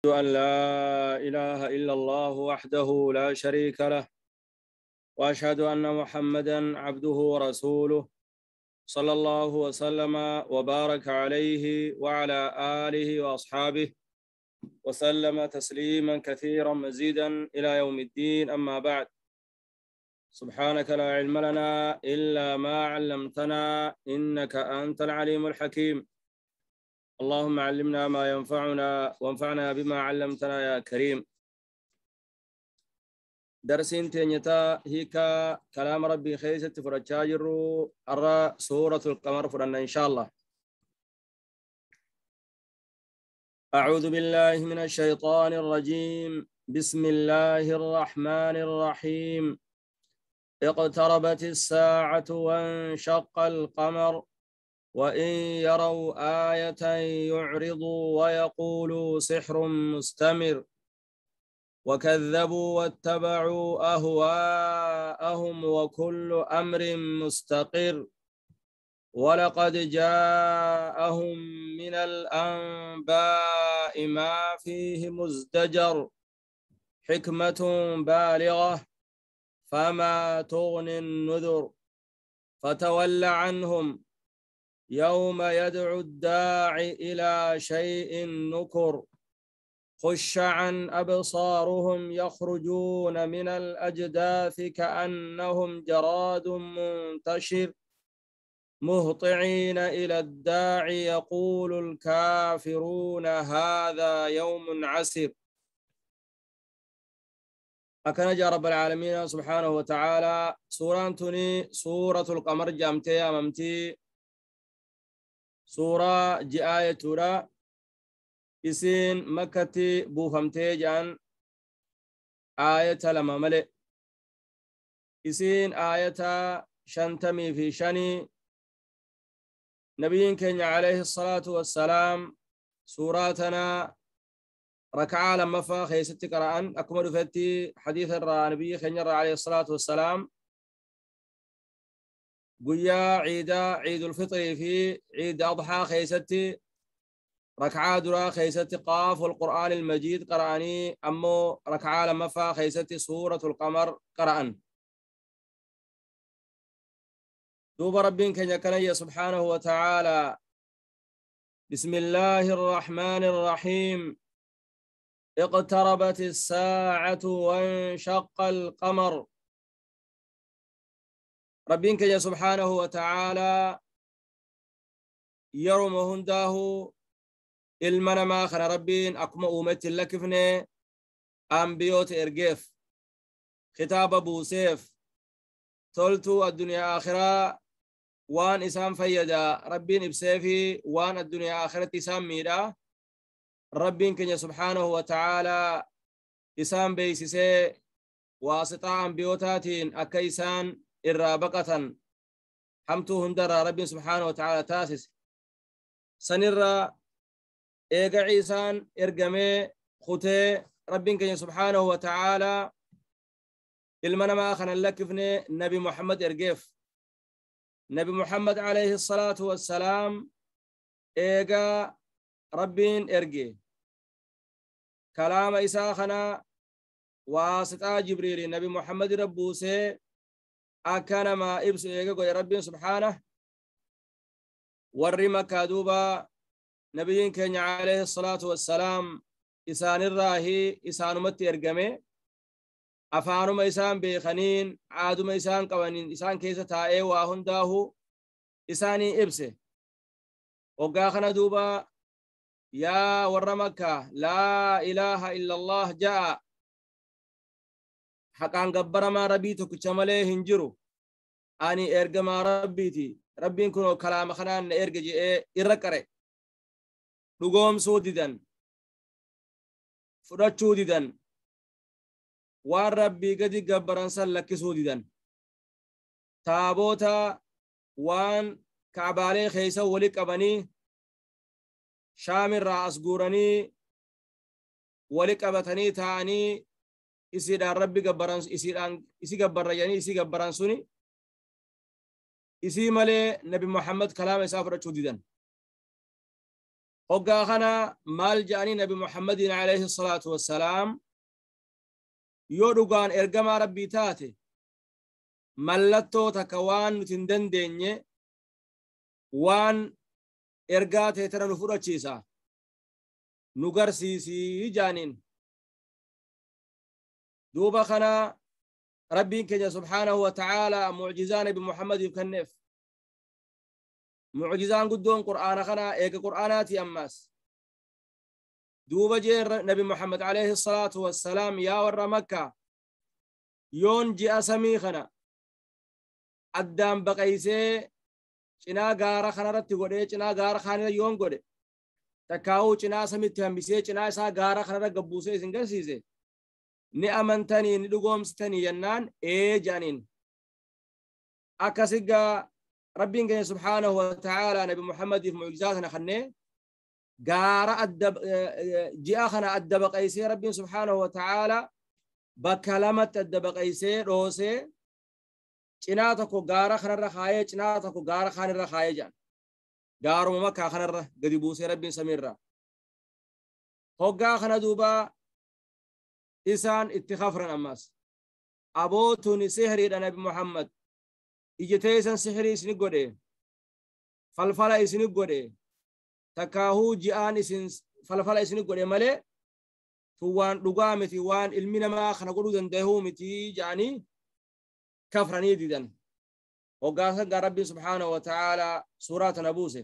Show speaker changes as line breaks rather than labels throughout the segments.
أن لا إله إلا الله وحده لا شريك له، وأشهد أن محمدا عبده ورسوله صلى الله وسلم وبارك عليه وعلى آله وأصحابه وسلم تسليما كثيرا مزيدا إلى يوم الدين. أما بعد، سبحانك لا علم لنا إلا ما علمتنا إنك أنت العليم الحكيم. اللهم علمنا ما ينفعنا وانفعنا بما علمتنا يا كريم. درسين تينيتا هيكا كلام ربي خيسة فرجاجر أرى سورة القمر فرنا إن شاء الله. أعوذ بالله من الشيطان الرجيم. بسم الله الرحمن الرحيم. اقتربت الساعة وانشق القمر وإن يروا آية يعرضوا ويقولوا سحر مستمر وكذبوا واتبعوا أهواءهم وكل أمر مستقر ولقد جاءهم من الأنباء ما فيه مزدجر حكمة بالغة فما تغني النذر فتول عنهم يوم يدعو الداعي إلى شيء نكر خش عن أبصارهم يخرجون من الأجداث كأنهم جراد منتشر مهطعين إلى الداعي يقول الكافرون هذا يوم عسر. أكن جاء رب العالمين سبحانه وتعالى سورة تني سورة القمر جامتي أمامتي سورة جاء تورا إسين مكتي بوفمتي جان آية لما ملئ إسين آية شنتمي في شني نبيين كenya عليه الصلاة والسلام سوراتنا ركعة لما فا خيست قرآن أكمل فتي حديث النبي كenya عليه الصلاة والسلام قيا عيد الفطر في عيد أضحى خيستي ركعة درا خيستي قاف القرآن المجيد قرآني أمو ركعة لما فا خيستي سورة القمر قرآن. دوب ربين كenya كنيا سبحانه وتعالى. بسم الله الرحمن الرحيم. اقتربت الساعة وانشق القمر. ربين كenya سبحانه وتعالى يرم هنداه ilma namaa kana Rabbiin akkuma uumetti hin lakkifne ambiyoota ergeef kitaaba buuseef toltuu addunyaa akhiraa waan isaan fayyada Rabbiin ibseefi waan addunyaa akhiratti isaan miidha Rabbiin keenya subhaanahu wa ta'aalaa isaan beeksisee waasixaa ambiyootaatiin akka isaan irraa baqatan hamtuu hundarraa Rabbiin subhaanahu wa ta'aalaa taasise. Sanirraa eega Ciisaan ergamee kutee Rabbiin keenya subhaanahu wa ta'aalaa ilma namaa kana hin lakkifne Nabi Muhammad ergeef. Nabi Muhammad alayhi salaatu wassalaam eega Rabbiin erge kalaama isaa kana waasixaa Jibriili Nabi Muhammad irra buusee akka namaa ibsu eega godhe Rabbiin subhaanah. Warri Makkaa duuba نبيين كenya عليه الصلاة والسلام إسان الراهي إسان متي إرجمه أفانuma إسان بيخنين عادuma إسان قوانين إسان كيسة تائه واهنداه إساني إبسه وقاخنا دوبا يا ور مكة لا إله إلا الله جاء حقان قبر ما ربيتك شمالي هنجرو أني إرجما ربيتي ربين كنو كلام خنان إرجي إيه إرقري dhugoomsuu didan fudhachuu didan waan Rabbii gadi gabbaran san lakkisuu didan taaboota waan kaabaalee keessa wali qabanii shaamirraa as guuranii wali qabatanii taa'anii isiidhaan Rabbi gabbaran isiidhaan isi gabbarrayanii isi gabbaran suni isii malee Nabi Muhammad kalaama isaa fudhachuu didan. Hoggaa kana maal je'anii Nabi Muhammadiin alayhi salaatu wassalaam yoo dhugaan ergamaa Rabbii taate mallattoo takka waan nuti hin dandeenye waan ergaa ta'e tana nu fudhachiisa nu garsiisii jaaniin. Duuba kana Rabbiin keenya subhaanahu wa ta'aalaa mucjizaa Nabi Muhammadiif kenneef. Mucjizaan guddoon Qur'aana kana eega Qur'aanaati ammaas. Duuba jeen Nabi Muhammad alayhi salaatu wassalaam yaa warra Makkaa yoon ji'a samii kana addaan baqaysee cinaa gaara kanarratti godhee cinaa gaara kaanirra yoon godhe takkaa'uu cinaa samitti hambisee cinaa isaa gaara kanarra gabbuusee isin garsiise ni amantanii ni dhugoomsitanii jennaan ee jedhaniin. Akkasigaa Rabbiin keenya subhaanahu wa ta'aalaa Nabi Muhammadiif mucjizaa sana kennee gaara adda ji'a kana adda baqaysee Rabbiin subhaanahu wa ta'aalaa bakka lamatti adda baqaysee dhoosee cinaa tokko gaara kanarra kaayee cinaa tokko gaara kaanirra kaayee jedhan. Gaaruma Makkaa kanarra gadi buusee Rabbiin samiirra. Hoggaa kana duuba isaan itti kafran ammas. Abootuni sihriidha Nabi Muhammad. Ija teessan sihrii isini godhe. Falfala isini godhe. Takkaahuu ji'aan isin falfala isini godhe malee tun waan dhugaa miti waan ilmi namaa kana godhuu danda'uu miti jedhanii kafranii didan. Hoggaa san Rabbiin subhaanahu wa ta'aalaa suuraa tana buuse.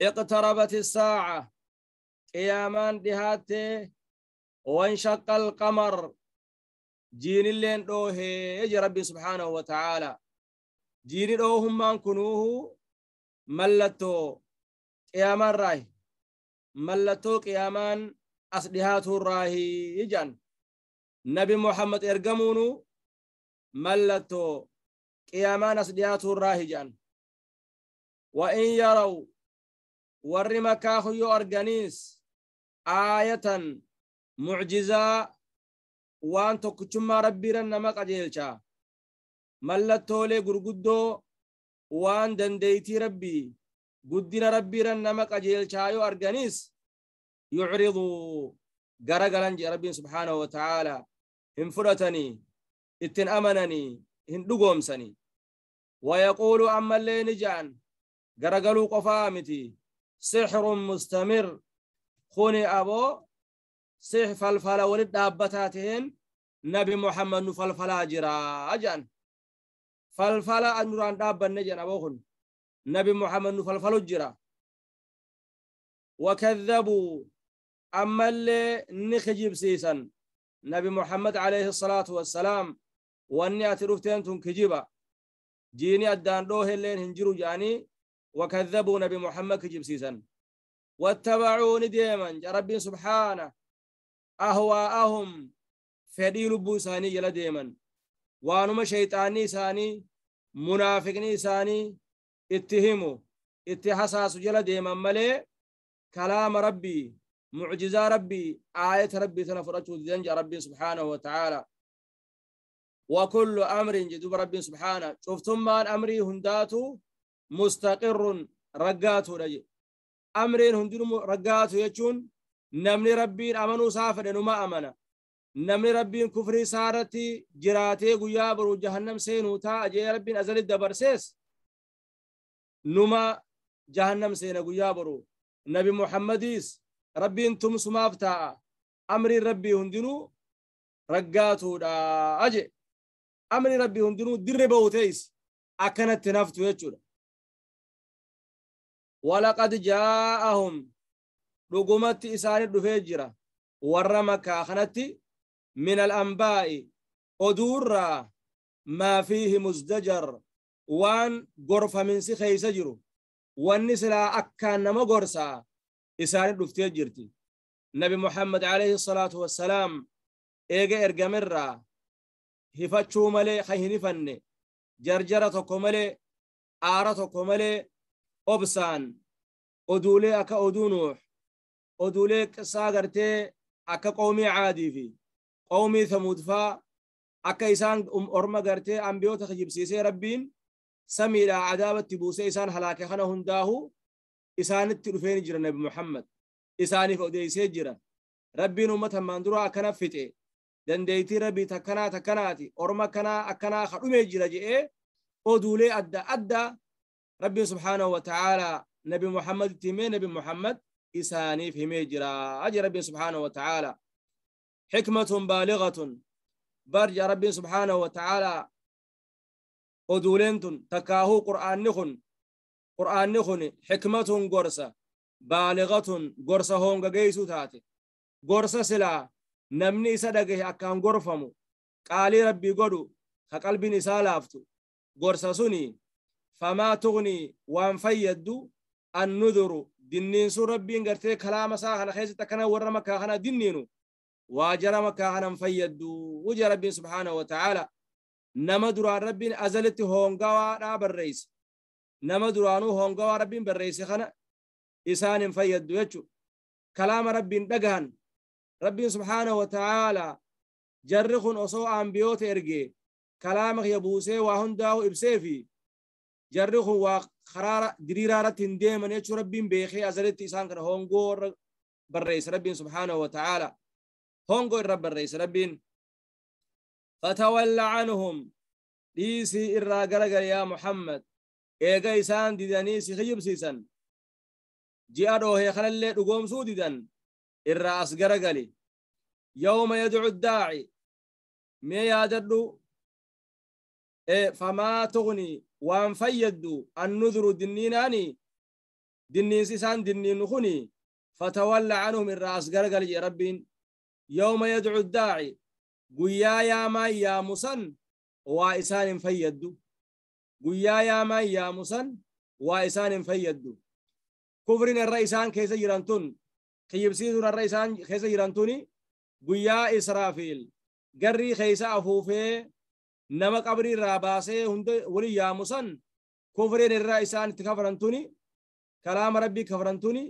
Iqtarabat as-saa'a qiyaamaan dhihaattee wanshaqa al-qamar jiinilleen dhoohee je Rabbiin subhaanahu wa ta'aalaa. Jiini dhoohummaan kunuuhu mallattoo qiyaamaan raahi. Mallattoo qiyaamaan as dhihaatuun raahi jedhan. Nabi Muhammad ergamuunu mallattoo qiyaamaan as dhihaatuun raahi jedhan. Wa in yaraw warri Makkaa yoo arganiis aayatan mucjizaa waan tokkichummaa Rabbiirra nama qajeelcha. Mallattoolee gurguddoo waan dandeeytii Rabbii guddina Rabbiirra nama qajeelchaa yoo arganiis yucriduu garagalan jedhe Rabbiin subhaanahu wa ta'aalaa. Hin fudhatanii ittin amananii hin dhugoomsanii. Wayaquulu ammallee ni je'an garagaluu qofaa miti sixrun mustamir kuni aboo six falfala walit dhaabbataa taheen Nabi Muhammad nu falfalaa jiraa jedhan. Falfala nuraan dhaabbanne jedhan aboo kun Nabi Muhammad nu falfalu jira. Wakadhabuu ammallee ni kijibsiisan Nabi Muhammad alayhi salaatu wassalaam wanni ati dhufteen tun kijiba jiini addaan dhoohelleen hin jiru jedhanii wakadhabuu Nabi Muhammad kijibsiisan. Wattabacuu ni deeman Rabbiin subhaana ahwaa'ahum fedhii lubbuu isaanii jala deeman. Waanuma shayxaanni isaanii munaafiqni isaanii itti himu itti hasaasu jala deeman malee kalaama Rabbii mucjizaa Rabbii aayata Rabbii tana fudhachuu didan jedha Rabbiin subhaanahu wa ta'aalaa. Wa kullu amrin jedhuuba Rabbiin subhaana cuftummaan amrii hundaatu mustaqirrun raggaatuudha jedhe. Amriin hundinuu raggaatu jechuun namni Rabbiin amanuu isaa fedhe numa amana. Namni Rabbiin kufrii isaa irratti jiraatee guyyaa boruu jahannam seenuu taa'a jee Rabbiin azalitti dabarsees numa jahannam seena guyyaa boruu. Nabi Muhammadiis Rabbiin tumsumaaf taa'a. Amriin Rabbii hundinuu raggaatuudha aje. Amri Rabbii hundinuu dirre ba'u ta'is akkanatti naftu jechuudha. Walaqad jaa'ahum dhugumatti isaanii dhufee jira warra Makkaa kanatti min al-anbaa'i oduurraa maa fiihi muzdajar waan gorfaminsi keeysa jiru wanni silaa akkaan nama gorsaa isaanii dhuftee jirti. Nabi Muhammad alayhi salaatu wassalaam eega ergamerraa hifachuu malee kan hin hifanne jarjara tokko malee aara tokko malee obsaan oduulee akka oduu Nuux oduulee qissaa gartee akka qawmii Caadii fi qawmii Thamuud faa akka isaan orma gartee ambiyoota kijibsiisee Rabbiin samiidhaa cadaabatti buusee isaan halaake kana hundaahu Isaanitti dhufeen jira Nabi Muhammad. Isaaniif odeessee jira. Rabbiin uummata ammaan duraa akkana fixe. Dandeettii Rabbii takkanaa takkanaati. Orma akkanaa akkanaa kadhumee jira je'ee oduulee adda addaa Rabbiin subhaanahu wa ta'aalaa Nabi Muhammaditti himee Nabi Muhammad isaaniif himee jira. Aji Rabbiin subhaanahu wa ta'aalaa. Xikmatun baaligatun. Barja Rabbiin subhaanahu wa ta'aalaa oduuleen tun takkaahuu qur'aanni kun qur'aanni kun xikmatun gorsa baaligatun gorsa honga geessuu taate gorsa silaa namni isa dhagahe akkaan gorfamu qaalii Rabbii godhu ka qalbiin isaa laaftu gorsa suni famaa tughni waan fayyaddu annuduru dinniinsuu Rabbiin gartee kalaama isaa kana keessatti akkana warra makkaa kana dinniinu waa jara makkaa kanan fayyaddu wuja Rabbiin subhaanahu wa ta'aala. Nama duraan Rabbiin azalitti hongawaadhaa barreesse. Nama duraanuu hongawaa Rabbiin barreesse kana isaan hin fayyaddu jechuudha. Kalaama Rabbiin dhagahan Rabbiin subhaanahu wa ta'aalaa jarri kun osoo ambiyoota ergee kalaama kiyya buusee waa hundaa'u ibsee fi jarri kun waa karaa diriiraa irratti hin deeman jechuu Rabbiin beekee azalitti isaan kana hongoo irra barreesse Rabbiin subhaanahu wa ta'aalaa. Hongoo irra barreesse Rabbiin. Fatawalla anhum dhiisii irraa garagal yaa Muhammad eega isaan didanii si kijibsiisan ji'a dhoohee kanallee dhugoomsuu didan irraa as garagali. Yawma yad'u daa'i mee yaadadhu famaa tughni waan fayyaddu annuduru dinniinaani dinniinsi isaan dinniinu kuni fatawalla anhum irraa as garagali jedhe Rabbiin. Yawma yad'u daa'i guyyaa yaamaa yaamusan waa isaan hin fayyaddu. Guyyaa yaamaa yaamusan waa isaan hin fayyaddu. Kufriin irra isaan keessa jiran tun kiyyibsiisuun irra isaan keessa jiran tuni guyyaa Israafiil garrii keessa afuufee nama qabrii irraa baasee hunda walii yaamusan kufriin irra isaan itti kafaran tuni kalaama Rabbii kafaran tuni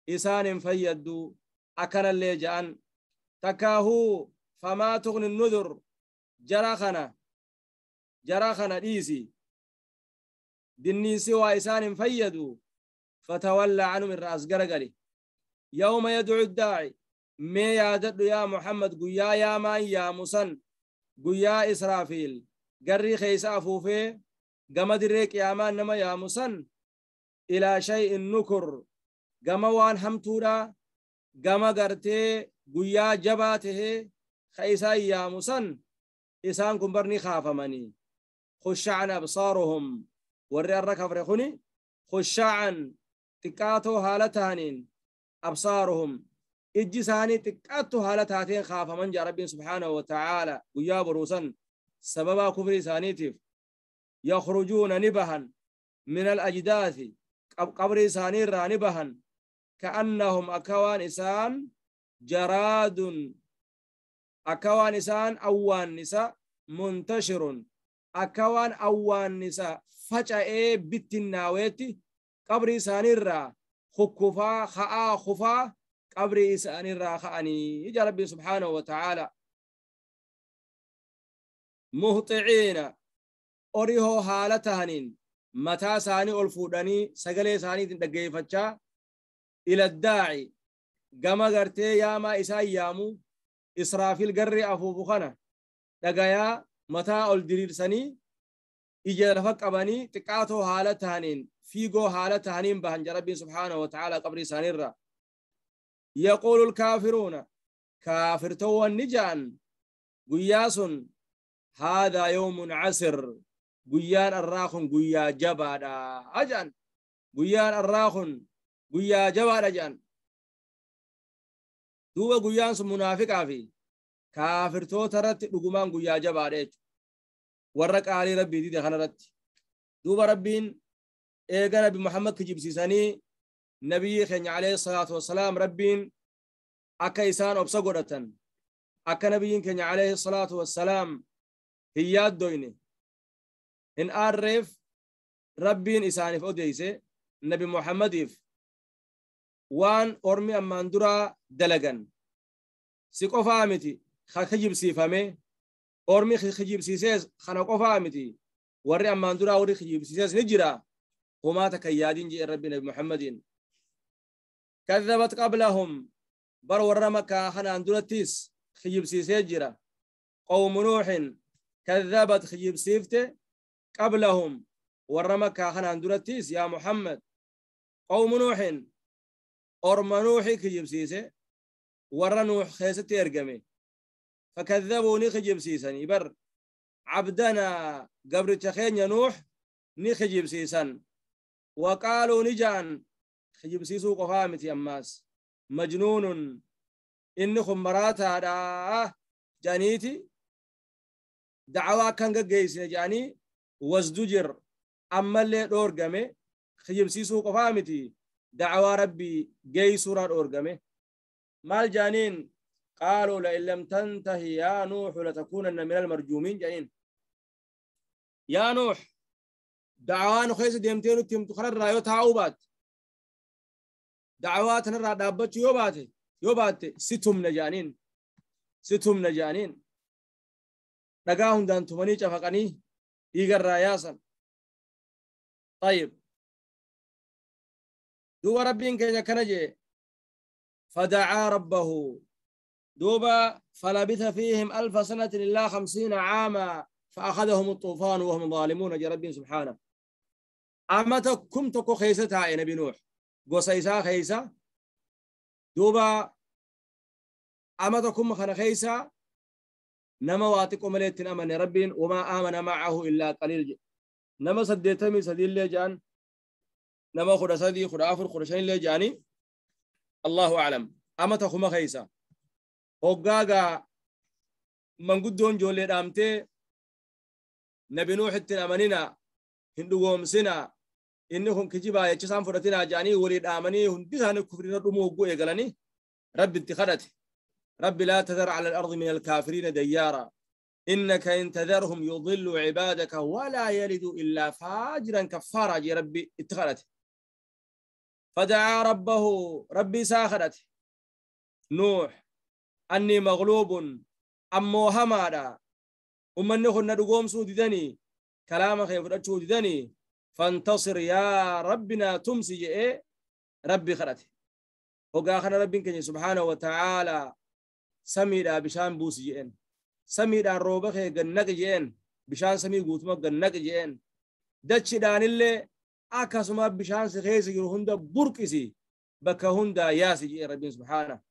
isaan hin fayyaddu. Akkanallee ja'an takkaahuu famaa tughni nudur jara kana dhiisi dinniinsi waa isaan hin fayyadu. Fatawalla anhum irraa as garagali. Yawma yad'u daa'i mee yaadadhu yaa Muhammad guyyaa yaamaan yaamusan guyyaa Israafiil garrii keessa afuufee gama dirree qiyaamaan nama yaamusan ilaa shay'in nukur gama waan hamtuudha gama gartee guyyaa jabaa tahee ka isaan yaamusan isaan kun barni kaafamanii. Khushacan absaaruhum warri arra kafre kuni khushacan xiqqaatoo haala tahaniin absaaruhum ijji isaanii xiqqaattuu haala taateen kaafaman jaa Rabbiin subhaanahu wa ta'aala guyyaa boruusan sababaa kufrii isaaniitiif. Yakhrujuuna ni bahan min al-ajdaathi qabrii isaanii irraa ni bahan ka'annahum akka waan isaan jaraadun akka waan isaan awwaannisa muntashirun akka waan awwaannisa faca'ee bittinnaaweetti qabrii isaanii irraa kukkufaa ka'aa kufaa qabrii isaanii irraa ka'anii ija Rabbiin subhaanahu wa ta'aala. Muhxiciina orihoo haala tahaniin mataa isaanii ol fuudhanii sagalee isaaniitiin dhaggeeffachaa ila daa'i gama gartee yaamaa isaan yaamu Israafiil garri afuufu kana dhagayaa mataa ol diriirsanii ija lafa qabanii xiqqaatoo haala tahaniin fiigoo haala tahaniin bahan jaa Rabbiin subhaanahu wa ta'aala qabrii isaaniirraa. Yaquulu lkaafiruuna kaafirtoowwan ni ja'an guyyaa sun haadhaa yawmun casir guyyaan arraa kun guyyaa jabaadha ja'an guyyaan arraa kun guyyaa jabaadha ja'an. Duuba guyyaan sun munaafiqaa fi kaafirtoota irratti dhugumaan guyyaa jabaadha jechuudha. Warra qaalii Rabbii dide kanarratti. Duuba Rabbiin eega Nabi Muhammad kijibsiisanii nabiyyi keenya alayhi salaatu wassalaam Rabbiin akka isaan obsa godhatan akka nabiyyiin keenya alayhi salaatu wassalaam hin yaaddoyne hin aarreef Rabbiin isaaniif odeeyse Nabi Muhammadiif waan ormi ammaan duraa dalagan si qofaa miti ka kijibsiifame ormi kijibsiisees kana qofaa miti warri ammaan duraa warri kijibsiisees ni jira homaa takka yaadin jee Rabbi Nabi Muhammadiin. كذبت قبلهم بر ور مكة خنان درتيس خجبسيسee jira. قوم نوح كذبت خجبسيفته قبلهم ور مكة خنان درتيس يا محمد. قوم نوح أرم نوح خجبسيسه ور نوح خيستي ارقمي فكذبوني خجبسيسني بر عبدنا قبر تخين نوح نخجبسيسن وقالوا نجان خجبسيسو قفامتي أماس مجنون إنكم مراتا دا جانيتي دعوا كان قيسنا جاني وازدجر أما اللي دورقمي خجبسيسو قفامتي دعوا ربي قيسورا دورقمي مال جانين. قالوا لئن لم تنتهي يا نوح لتكونن من المرجومين. جانين يا نوح دعوان خيس ديمتين وتم تخرر رايو تاوبات دعواتنا را دابت يوبات ستم نجانين ستم نجانين دغاهم دان تمني چفقني يغر راياسا. طيب دو ربين كنجا كنجي فدعا ربه دوبا فلبث فيهم 1000 سنة إلا 50 عاما فأخذهم الطوفان وهم ظالمون. جل ربي سبحانه أمتكم تكو خيستها يا نبي نوح قصيسا خيسا دوبا أمتكم خنا خيسا نما واتكم مليتن أمن ربين وما آمن معه إلا قليل. نما سديتمي سدي اللي جان نما خد سدي خد أفر خد شين اللي جاني الله أعلم. أمتكم خيسا هوغاغا manguddoon ijoollee dhaamtee nabi Nuuhitti amanina hin dhugoomsina inni kun kijibaa jecha isaan fudhatinaa jedhanii walii dhaamanii hundi isaanii kufriirra dhumuu hogguu eegalanii rabbi itti kadhate. رب لا تذر على الأرض من الكافرين ديارا إنك إن تذرهم يضلوا عبادك ولا يلدوا إلا فاجرا كفارا. جي ربي اتخذت فدعا ربه ربي ساخرت نوح أني مغلوب أمو همادا ومن نخن ندقوم سوددني كلام خيف سوددني فانتصر يا ربنا تمسي إيه ربي خرته وقاخنا ربك سبحانه وتعالى سميدا بشان بوسي جئن سميدا روبا خي غنق جئن بشان سمي غوتما غنق جئن دچدان اللي اكاسما بشان سخيس يرو هند برقسي بك هند ياسي جئ ربي سبحانه.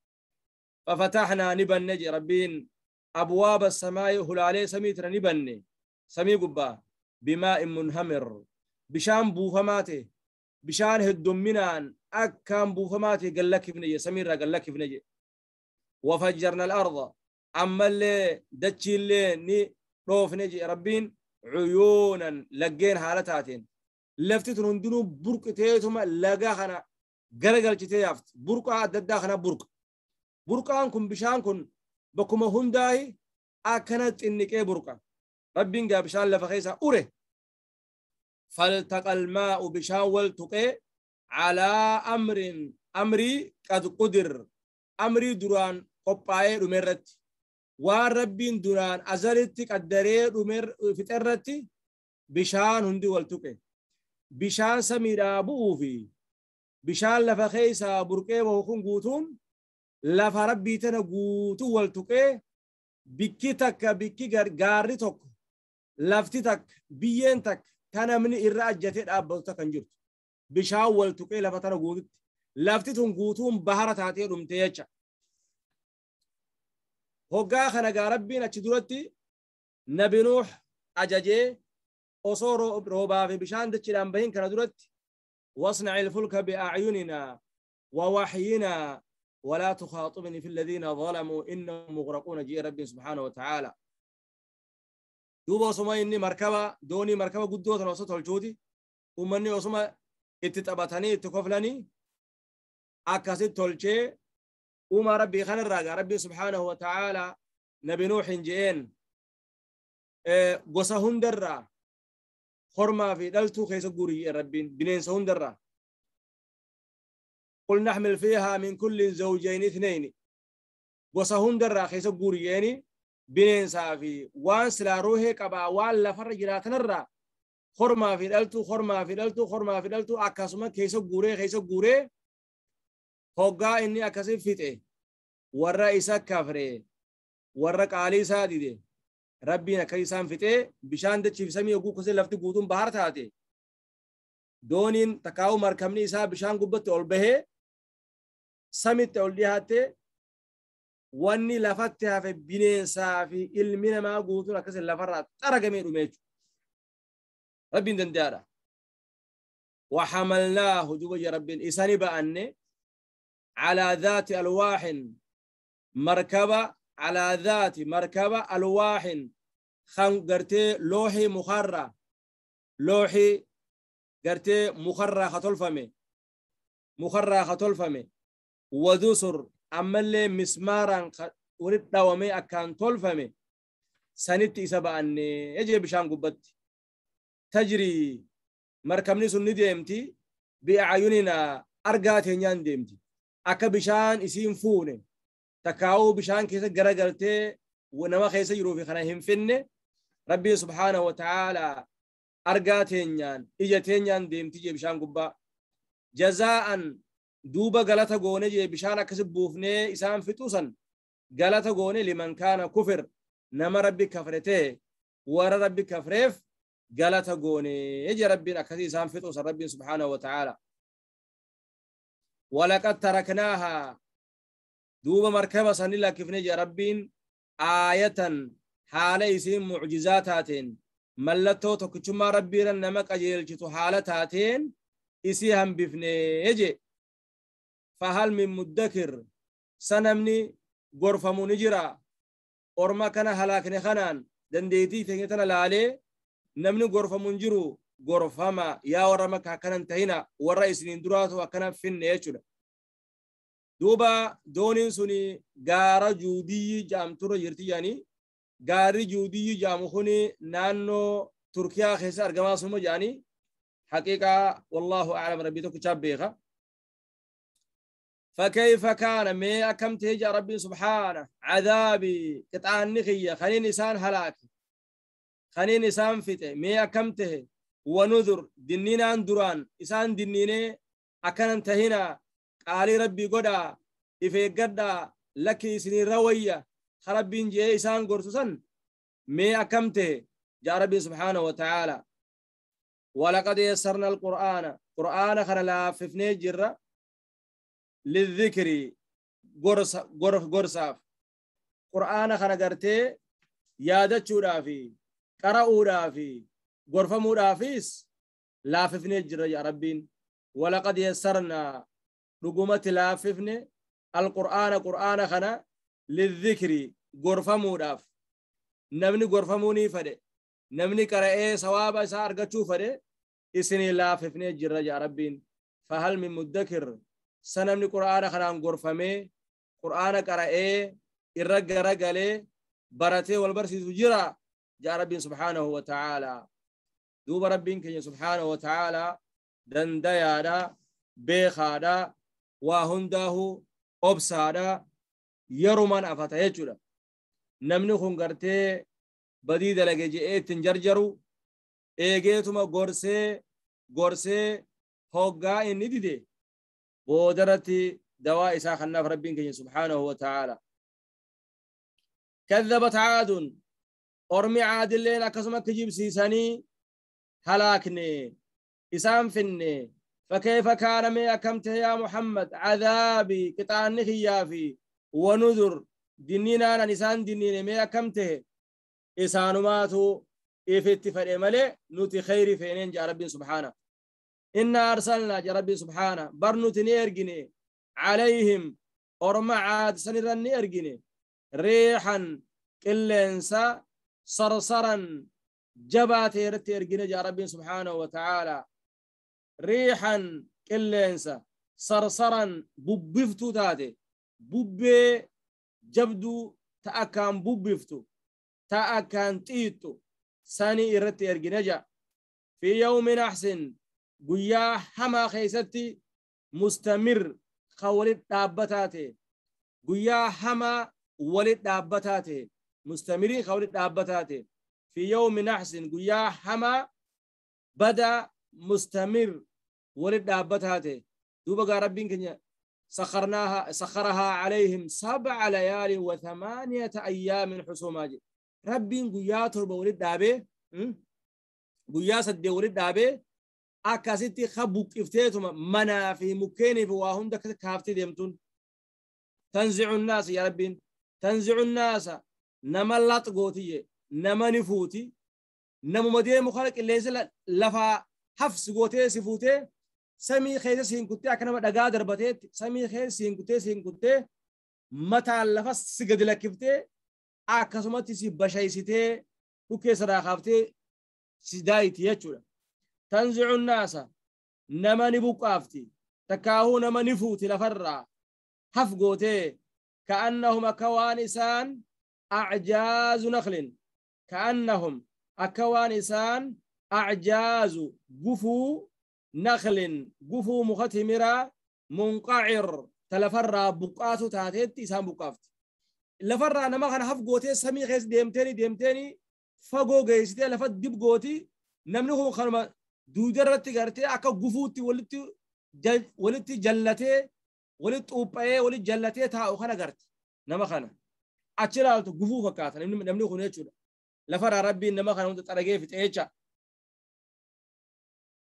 ففتحنا نبن نجي ربين أبواب السماء هلالي سميتر نبن سمي قبا بماء منهمر بشان بوفماتي بشان هدومنان أكام بوفماتي قال لك ابني سمير قال لك ابني. وفجرنا الأرض أما اللي دتشي اللي ني روف نجي ربين عيونا لقين حالتاتين لفتتن دونو بركتيتهم لقاخنا قرقل جتيافت برقع دداخنا برق برقانكم بشانكم بكم هنداي أكنت إنك إيه برقع ربين جاب بشان لفخيسة أوره فالتقى الماء بشان والتقي على أمر أمري قد قدر أمري دران قبعي رمرت والربين دران أزلت قدري رمر فترتي بشان هندي والتقي بشان سميرا بوفي بشان لفخيسة برقي وهو قوتون lafa rabbii tana guutuu wal tuqee bikki takka bikki gaarri tokko lafti takka biyyeen takka kan namni irra ajjatee dhaabbatu takka hin jirtu. Bishaan wal tuqee lafa tana guututti lafti tun guutuun bahara taatee dhumte jecha. Hoggaa kana gaa rabbiin achi duratti nabi Nuuh ajajee osoo roobaa fi bishaan dachiidhaan bahin kana duratti wasna'il fulka bi'acyuninaa wa waxyinaa ولا تخاطبني في الذين ظلموا إنهم مغرقون. جاء ربي سبحانه وتعالى دوبا سما إني مركبة دوني مركبة قدوة وسط الجودي ومني وسما اتتبتني اتكفلني أكاسي تولشي وما ربي خان الرجع ربي سبحانه وتعالى نبي نوح جئين قصهن درة خرما في دلتو خيس قوري ربي بنين سهن درة قل نحمل فيها من كل زوجين اثنين وسهون در خيس غوريني بنين سافي وان سلا روحي قبا وان لفر جراتن الرا خرما في دلتو خرما في دلتو خرما في دلتو اكاسما كيس غوري خيس غوري Hoggaa inni akkasi fixe warra isa kafre warra qaalii isaa dide rabbiin akka isaan fixe bishaan dachiif samii hogguu kusee lafti guutuun bahar taate dooniin takkaa'u markabni isaa bishaan gubbatti ol bahee samitti ol dhihaatte wanni lafatti hafe bineensaa fi ilmi namaa guutuun akkasii lafarraa xaragamee dhume jechuudha. Rabbiin danda'aadha. وحملناه جوجي رب إساني بأني على ذات ألواح مركبة على ذات مركبة ألواح خان قرتي لوحي مخرة لوحي قرتي مخرة خطلفمي مخرة خطلفمي ودسر أما اللي مسمارا ورد دوامي أكان طلفمي سنتي إسابة أني يجي بشان قبت تجري مركبني سني ديمتي بأعيننا أرقاتي نيان ديمتي أكا بشان إسين فوني تكاو بشان كيسا قرقلتي ونما خيسا يرو في خناهم فيني ربي سبحانه وتعالى أرقاتي نيان إجتي نيان ديمتي جي بشان قبا جزاء دوبا غلطة غوني جي بشان أكسب بوفني إسان فتوسا غلطة غوني لمن كان كفر نما ربي كفرته ورا ربي كفرف غلطة غوني يجي ربي أكسي إسان فتوسا ربي سبحانه وتعالى. ولقد تركناها دوبا مركبة سنلا كفني جي ربين آية حالة إسين معجزاتاتين ملتو تكتما ربي رنمك أجيلتو حالتاتين إسيهم بفني يجي فهل من مدكر سنمني غرفة منجرة أرما كان هلاكني خنان دنديتي تنتنا لالي نمني غرفة منجرو غرفة ما يا ورمك هكذا انتهينا والرئيس ندرات وكان فين يجرا دوبا دونين سوني غارة جودي جام ترى يرتي يعني غاري جودي جام خوني نانو تركيا خسر جماعة سمو يعني حقيقة والله أعلم ربي تو كتاب بيها. فكيف كان ما أكم تهجى ربي سبحانه عذابي قطعان نخية خليني إنسان هلاك خليني إنسان فتة ما أكم ته ونذر دنينا دران إنسان دنينة أكن انتهينا قالي ربي قدا إفي قدا لك سنين روية خربين جي إنسان قرصوصا ما أكم ته جاء ربي سبحانه وتعالى. ولقد يسرنا القرآن قرآن خلا ففني جرة للذكر غرس غرف غرساف قرآن خنا غرتي يادچو في قرأو في غرفمو رافيس لاففني جرة يا ربين. ولقد يسرنا رقمت لاففني القرآن قرآن خنا للذكر غرفمو راف نمني غرفموني فده نمني قرأ ثواب إسا أرغچو فده إسني لاففني جرة يا ربين. فهل من مدكر سنمني قرآن خنان غرفمي قرآن قرأ إرغ رغله برته والبرسي جرا يا ربي سبحانه وتعالى. دوب ربين كي سبحانه وتعالى دنديادا بيخادا وهنده أبسادا يرمان أفتا يجودا نمني خون غرتي بدي دلگه جي تنجرجرو ايگيتما غورسي غورسي هوغا اني ديدي بودرتي دواء إسا خناف ربين كي سبحانه وتعالى. كذبت عاد أرمي عاد الليل أكسما كجيب سيساني هلاكني إسام فني فكيف كان ما أكمته يا محمد عذابي قطعني خيافي ونذر ديننا أنا نسان ديننا ما أكمته إسانماتو إفتي فرمله نوتي خيري فينين جا ربي سبحانه. إنا أرسلنا جا ربي سبحانه برنوتي نيرجني عليهم أرمى عاد سنرن نيرجني ريحا كلنسا صرصرا جبات يرتي جا ربي سبحانه وتعالى. ريحا كلنسا صرصرا ببفتو تاتي ببي جبدو تأكان ببفتو تأكان تيتو ساني إرتي إرجنجا في يوم أحسن قيا حما خيستي مستمر خولت دابتاتي قيا حما ولد دابتاتي مستمرين خولت دابتاتي في يوم نحس قيا حما بدا مستمر ولد دابتاتي دوبا ربين كنيا سخرناها سخرها عليهم 7 ليال و8 أيام حسوما. ربين guyyaa 7 walitti dhaabee guyyaa 8 walitti dhaabee akkasitti buqqifteetuma manaa fi mukkeenii fi waa hunda kaaftee deemtuun. تنزع الناس يا ربين تنزع الناس nama lax gootiyye nama ni fuuti namuma deemu kana qilleensa lafaa hafsi gootee si fuutee samii keessa siin kuttee akka nama dhagaa darbateetti samii keessa siin kuttee siin kuttee mataan lafa si gadi lakkiftee akkasumatti si bashaysitee dhukkee sadaa kaaftee si daayiti jechuudha. Tanzicu naasa nama ni buqqaafti takkaahuu nama ni fuuti lafarraa haf gootee ka'annahum akka waan isaan أعجاز نخل كأنهم أكوان إسان أعجاز قفو نخل قفو مختمرة منقعر تلفر بقاتو تاتيت إسان بقافت لفر أنا ما خن حف قوتي سمي خيس ديمتني ديمتني فقو جيستي لفت دب قوتي نمنه خنما دودرت تجارتي أكا قفوتي ولتي ولتي جلتي ولت أوبأي ولت جلتي تا أخنا قرت نما خنا achi ilaaltu gufuu fakkaata namni kun jechuudha. Lafarraa rabbiin nama kana hunda xaragee fixe jecha.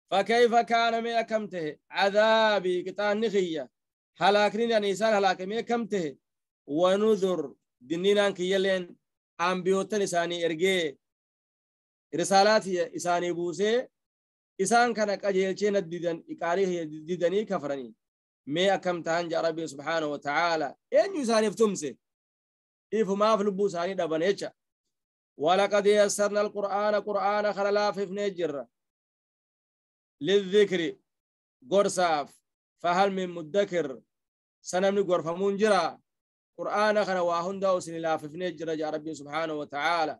Fakayfa kaana mee akkam tahe cadaabii qixaanni kiyya halaakni ani isaan halaake mee akkam tahe wanudur dinninaan kiyyalleen ambiyootan isaanii ergee risaalaati isaanii buusee isaan kana qajeelchee na didan iqaalii didanii kafaranii mee akkam tahan jaa rabbi subhaanahu wa ta'aala eenyu isaaniif tumse إفما في لبوس عني دبنيتش. ولقد يسرنا القرآن قرآن خلا في نجر للذكر قرصاف فهل من مدكر سنمني غرفة منجرة قرآن خلا واهن داوسن لا في نجر يا ربي سبحانه وتعالى.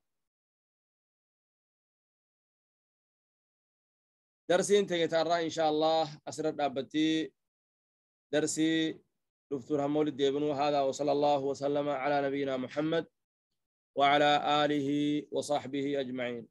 درسين تيتارا إن شاء الله أسرت أبتي درسي دكتور همول الديبنو هذا وصلى الله وسلم على نبينا محمد وعلى آله وصحبه أجمعين.